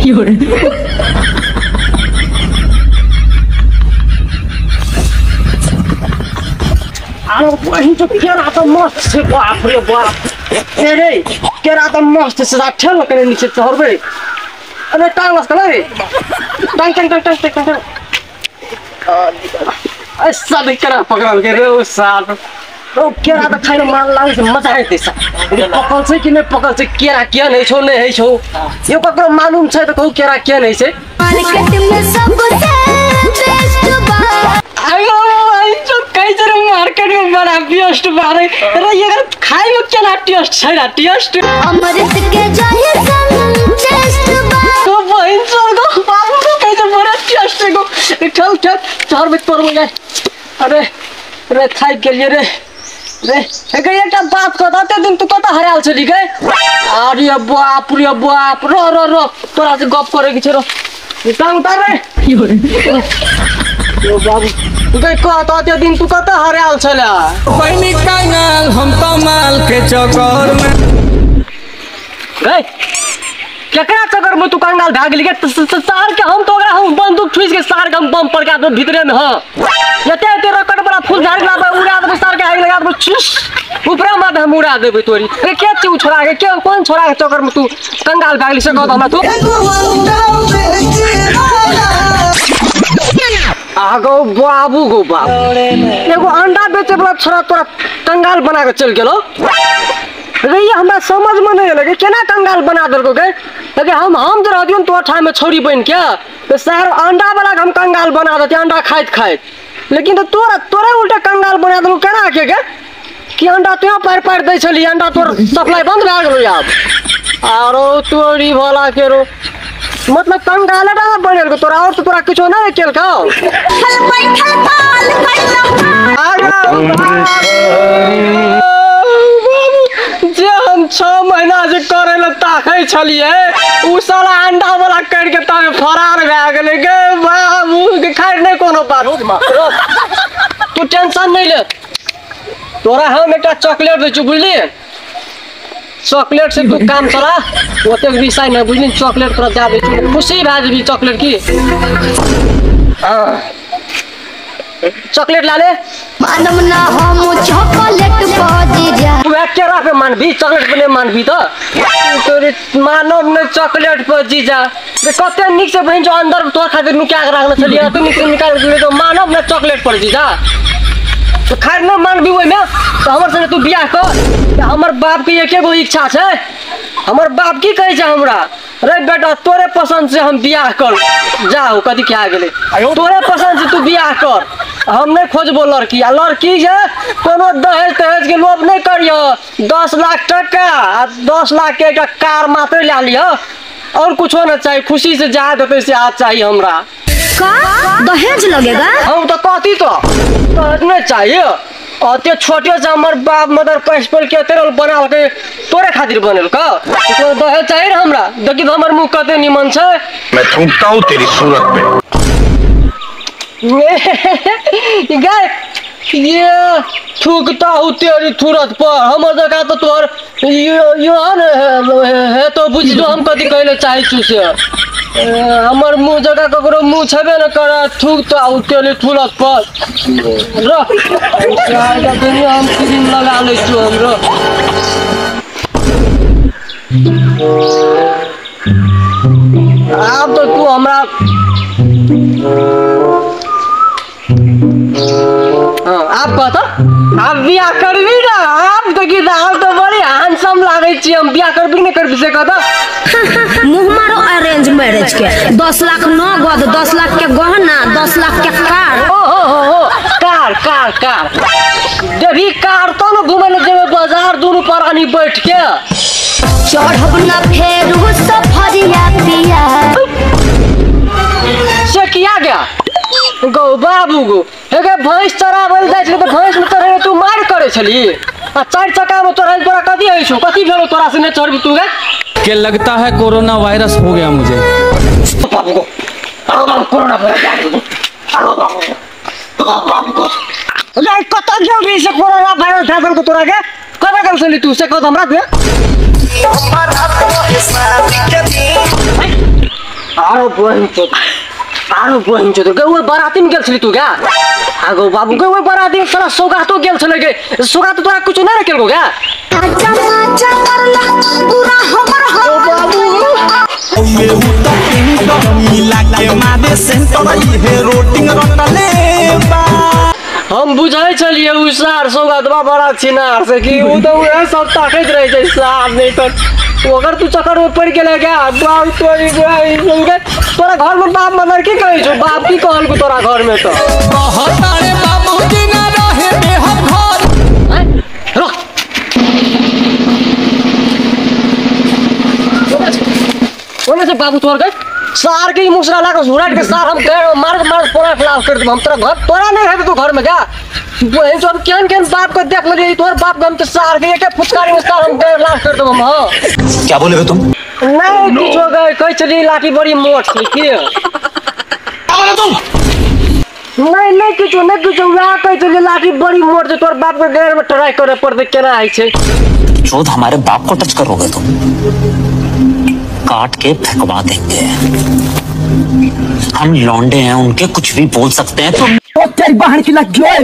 आरो बहिन जो केरा त मस्त छै, बाप रे बाप। ए रे केरा त मस्त छै, ठेल कने नीचे चढ़बै। अरे टांग लस रे, टांग टांग टांग टांग टांग टांग। अरे सब केरा पकड़ल के रे साल। ओ केरा त खाइ मन लागै छै, मजा आइते छ। पकल छै कि नै पकल छै, केरा केहन होइ छौ नै होइ छौ, यो ककरो मालूम छै त कहू केरा केहन होइ छै। मार्केट में सबसे बेस्ट बा। आयो जो कहै छै रे मार्केट में बड़ा बेस्ट बा रे। रे एकर खाइ में केना टेस्ट छै रे, टेस्ट अमृत के जैसन टेस्ट बा। तो बहिन चल गो बाबू कहै छै बड़ा टेस्ट गो। चल चल चढ़बै तोड़बै जाय। अरे रे थाकि गेलियै रे। रे हे एकटा बात कह, एते दिन तू कतऽ हरायल छली गे? अरे बाप रे बाप, रो रो रो तोरा से गप करे के छै, रो टांग उतार रे। ओ बाबू तू कह कह एते दिन तू कतऽ हरायल छला? पहिनी कंगाल हम तो माल के चक्कर में। गई केकरा चक्कर में तू कंगाल भए गेली गे? सार के हम तो ओकरा हम बंदूक ठुसि के सार के हम बम पड़का देबै भीतरे में। हां एते एते रकट बड़ा फूल झाड़ लाबै उड़ा देबै सार के आगि लगा देबै, चुस ऊपरा माथे हम उड़ा देबै तोरी। अरे के छी छोड़ा के, के कोन छोड़ा के चक्कर में तू कंगाल भए गेली से कह हमरा तू। आगो बाबू गो बाबू, एगो अंडा बेचे वाला छोरा तोरा कंगाल बना के चल गेलो रे। ये हमरा समझ में नहीं लगे केना कंगाल बना देलको गे। लेकिन हम जे रहतियौ तोर ठाम में छौरी बन के तो सर अंडा वाला हम कंगाल बना देती अंडा खाइत खाइत, लेकिन तो तोरा तोरे उल्टा कंगाल बना देलको केना के गे? कि अंडा तू पारि पारि दै छली, अंडा तोर सप्लाई बंद भए गेलो आब। आरो तोरी भला के रो मतलब कंगाल ना बनेलको तोरा, और तो तोरा किछो नहीं केलको। जे हम 6 महीना जे करे ले ताकै छलियै उ साला अंडा वाला कर के तामे फरार भए गेलै गे बाबू। के खैर नहीं कोनो बात, तू टेंशन नहीं ले। तोरा हम एकटा चॉकलेट दै छु बुझली, चॉकलेट से तू काम चला, ओतेक विषय नहीं बुझली। चॉकलेट तोरा दए दै छु, खुशी भए जेबही चॉकलेट की। चॉकलेट ला ले। मानम ना हम चॉकलेट पर जीजा। तू केरा पे मानबी चॉकलेट पे नहीं मानबी तो तोरे मानब नहीं चॉकलेट पर जीजा। कते निक से बहिन जो अंदर तोर खातिर नुका के राखने छलियै, तू निक से निकाल के तो मानब ना चॉकलेट पर जीजा। तो खैर न मानबी ओहिमे तो हमर संगे तू बियाह कर। हमर बाप के एके गो इच्छा छै, हमर बाप की कहै छै हमरा, रे बेटा तोरे पसंद से हम बियाह कर। जाओ कथी क्या गेलै, तोरे पसंद से तू बियाह कर, हम नहीं खोजबो लड़की। आ लड़की जे कोनो दहेज तहेज के लोभ नहीं करियो, 10 लाख टका आ 10 लाख के एकटा कार मात्र ला लिह, और कुछो न चाहिए। खुशी से जा देते से आज चाहिए हमरा। का दहेज लगेगा? हम तो कहती तो दहेज नहीं चाहिए। अते छोटे से हमर बाप मदर पैस पल के तेरे बना के तोरे खातिर बनल का, तो दहेज चाहिए हमरा। देखी तो हमर मुंह कते निमन छै। मैं थूकता हूं तेरी सूरत पे। गए ये थूकता हूँ तेरी सूरत पर। हमर जगह तो तोहर यो है तो बुझ जो हम कथी कहले चाहे छु से। हमर मुँह जगह ककरो मुँह छेबे न करे, थूकता हूँ तेरी सूरत पर। र दुनिया हम क्रीम लगा लै छु हमरो। आब तो तू हमरा आप कहता आप बियाह करबी ना? आप देखी आप तो बड़ी हैंडसम लागै छी, हम बियाह करबी नहीं करबी से कहता। मुँह मारो अरेंज मैरिज के, 10 लाख नगद, 10 लाख के गहना, 10 लाख के कार। ओ हो हो हो कार कार कार देवी कार तो न घूमे ले जेबे बाजार दुनू प्राणी बैठ के। चढ़ब ना फेरू सफरिया पिया। से किया गया गौ बाबू गो, हे भैंस चराबै जाइ छलै तऽ भैंस में चढ़ै तू मार करै छली, आ 4 चक्का में चढ़ै तोरा कथी होइ छौ, कथी भेलौ तोरा से नहीं चढ़बी तू गे? के लगता है कोरोना वायरस हो गया मुझे। बाबू गो, अरे बाबू कोरोना वायरस अरे बाबू बाबू गो, रे कत गेल रे से कोरोना वायरस भए गेल तोरा के? कत गेल छली तू से कह हमरा के? आरो बहिन चोद आरो बहिन चोद गे ओइ बराती में गेल छली तू गा आगो बाबू गे ओइ बराती में साला सौगातो गेल छलै गे सौगातो तोरा कुछ नै रखेलको गा हम बुझै छलियै उ सार सौगातबा बड़ा छिनार से कि उ त उहे सब ताकैत रहै छै सार नहीं त ओकर तू चक्कर में पड़ गेलै गा बाप तोरी गे तोरा घर में बाप मदर की कहै छौ बाप की कहलको तोरा घर में त कहतारे बाबूजी ना रहे बेहद घर रुक ओने से बाबू तोर गए सार के मुसरा लाके झुराट के सार हम गए मार मार तोरा खिलाफ कर देब हम तोरा घर तोरा नहीं है तू घर में गा वही सब केहन केहन बाप को देख लेलियै तोहर बाप के हम तो सार के एके फुचकारी में सार हम गए लाफ कर देब हम। हां क्या बोले तुम? नहीं किछो गए कहै छली लाठी बड़ी मोट छै की नहीं नहीं किछो नहीं किछो वएह कहै छली लाठी बड़ी मोट छै तोहर बाप के गैर में ट्राई करे पड़तै केना होइ छै। चोद हमारे बाप को टच करोगे तुम काट के फेंकवा देंगे। हम लौंडे हैं उनके कुछ भी बोल सकते हैं। तुम तेरी बहन की लग गई।